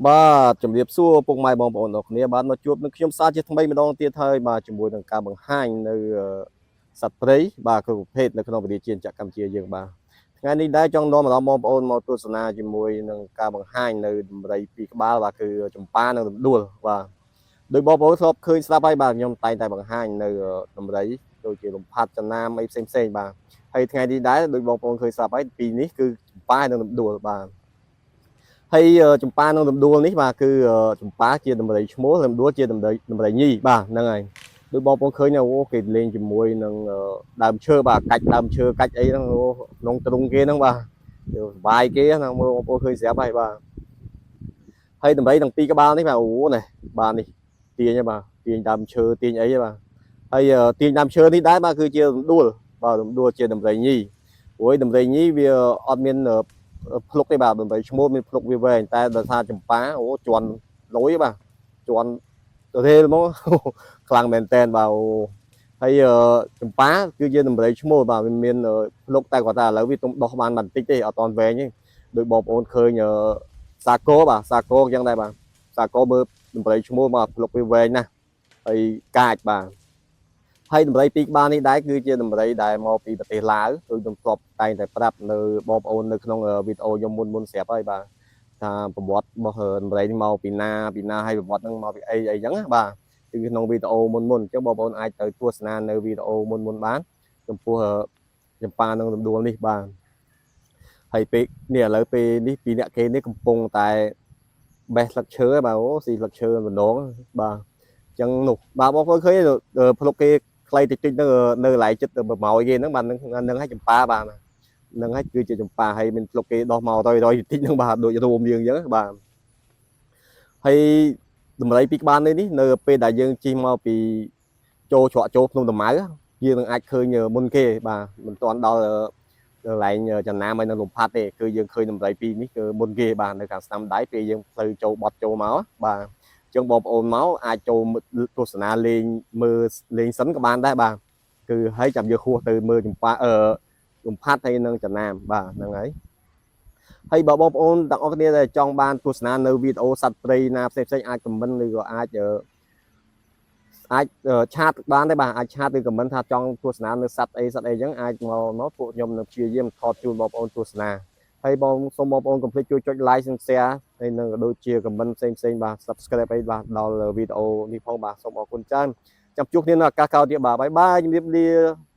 បាទជំរាបសួរពុកម៉ែបងប្អូនអរគ្នាបាទមកជួបនឹងខ្ញុំសាជាថ្មីម្ដងទៀតហើយបាទជាមួយនឹងការបង្ហាញនៅសត្វព្រៃបាទគ្រប់ប្រភេទនៅក្នុងប្រទេសជាតិកម្ពុជាយើងបាទថ្ងៃនេះដែរចង់នាំអារម្មណ៍បងប្អូនមកទស្សនាជាមួយនឹងការបង្ហាញនៅដំរីពីរក្បាលបាទគឺចម្ប៉ានិងរំដួលបាទដោយបងប្អូនធ្លាប់ឃើញស្រាប់ហើយបាទខ្ញុំតែងតែបង្ហាញនៅដំរីដូចជាលំផាត់ចំណាមអីផ្សេងផ្សេងៗបាទហើយថ្ងៃនេះដែរដោយបងប្អូនឃើញស្រាប់ហើយពីរនេះគឺចម្ប៉ានិងរំដួលបាទ ហើយចម្ប៉ានិងរំដួលនេះបាទគឺចម្ប៉ាជាដំរីឈ្មោះរំដួលជាដំរីញីបាទហ្នឹងហើយដូចបងប្អូនឃើញអូគេលេងជាមួយនឹងដើមឈើបាទកាច់ដើមឈើកាច់អីហ្នឹងអូក្នុងទ្រុងគេហ្នឹងបាទសុបាយគេហ្នឹងមើលបងប្អូនឃើញស្រាប់ហើយបាទហើយដំរីទាំងពីរក្បាលនេះបាទអូនេះបាទនេះទាញបាទទាញដើមឈើទាញអីបាទហើយទាញដើមឈើនេះដែរបាទគឺជារំដួលបាទរំដួលជាដំរីញីព្រោះដំរីញីវាអត់មាន ភ្លុកទេបាទដំរីឈ្មោលមានភ្លុកវាវែងតែដោយសារចម្ប៉ាអូជន់លុយបាទជន់រេលហ្មង ខ្លាំងមែនតែនបាទអូហើយចម្ប៉ាគឺជាដំរីឈ្មោលបាទវាមានភ្លុកតែគាត់ថាឥឡូវវាទុំដោះបានបន្តិចទេអត់តន់វែងទេដោយបងប្អូនឃើញសាកោបាទសាកោអញ្ចឹងដែរបាទសាកោមើលដំរីឈ្មោលបាទភ្លុកវាវែងណាស់ហើយកាចបាទ ហើយដំរីពីរក្បាលនេះដែរគឺជាដំរីដែលមកពីប្រទេសឡាវដូចខ្ញុំធ្លាប់តែងតែប្រាប់នៅបងប្អូននៅក្នុងវីដេអូខ្ញុំមុនមុនស្រាប់ហើយបាទថាប្រវត្តិរបស់ដំរីនេះមកពីណាពីណាហើយប្រវត្តិហ្នឹងមកពីអីអីចឹងណាបាទគឺក្នុងវីដេអូមុនមុនអញ្ចឹងបងប្អូនអាចទៅទស្សនានៅវីដេអូមុនមុនបានចំពោះចម្ប៉ានិងរំដួលនេះបាទហើយពេលនេះឥឡូវពេលនេះពីរអ្នកគេនេះកំពុងតែបេះស្លឹកឈើបាទអូស៊ីស្លឹកឈើម្ដងបាទអញ្ចឹងនោះបាទបងប្អូនឃើញភ្លុកគេ ខ្លីតិចតិចហ្នឹងនៅកន្លែងចិត្តទៅប្រម៉ោយគេហ្នឹងបាទហ្នឹងហើយចម្ប៉ាបាទហ្នឹងហើយគឺជាចម្ប៉ាហើយមានភ្លុកគេដោះមករយរយតិចហ្នឹងបាទដូចរួមយើងអញ្ចឹងបាទហើយដំរីពីរក្បាលនេះនេះនៅពេលដែលយើងជិះមកពីចូលច្រកចូលភ្នំតាម៉ៅយើងនឹងអាចឃើញមុនគេបាទមិនទាន់ដល់កន្លែងចំណាមហើយនៅលំផាត់ទេគឺយើងឃើញដំរីពីរនេះគឺមុនគេបាទនៅខាងស្នាមដៃពេលយើងផ្លូវចូលបត់ចូលមកបាទចឹងបងប្អូនមកអាចចូលទស្សនាលេងមើលលេងសិនក៏បានដែរបាទគឺហើយចាំយើងហួសទៅមើលចម្ប៉ាអឺលំផាត់ហើយនឹងចំណាមបាទហ្នឹងហើយហើយបើបងប្អូនទាំងអស់គ្នាដែលចង់បានទស្សនានៅវីដេអូសត្វព្រៃណាផ្សេងផ្សេងអាច comment ឬក៏អាចអាច chat បានដែរបាទអាច chat ឬ comment ថាចង់ទស្សនានៅសត្វអីសត្វអីចឹងអាចមកមកពួកខ្ញុំនឹងព្យាយាមថតជូនបងប្អូនទស្សនាហើយបងសូមបងប្អូនកុំភ្លេចជួយចុច like និង share ហើយនឹងក៏ដូចជា comment ផ្សេងផ្សេងបាទ subscribe អីបាទដល់វីដេអូនេះផងបាទសូមអរគុណច្រើនចាំជួបគ្នានៅឱកាសក្រោយទៀតបាទ bye bye ជំរាបលា។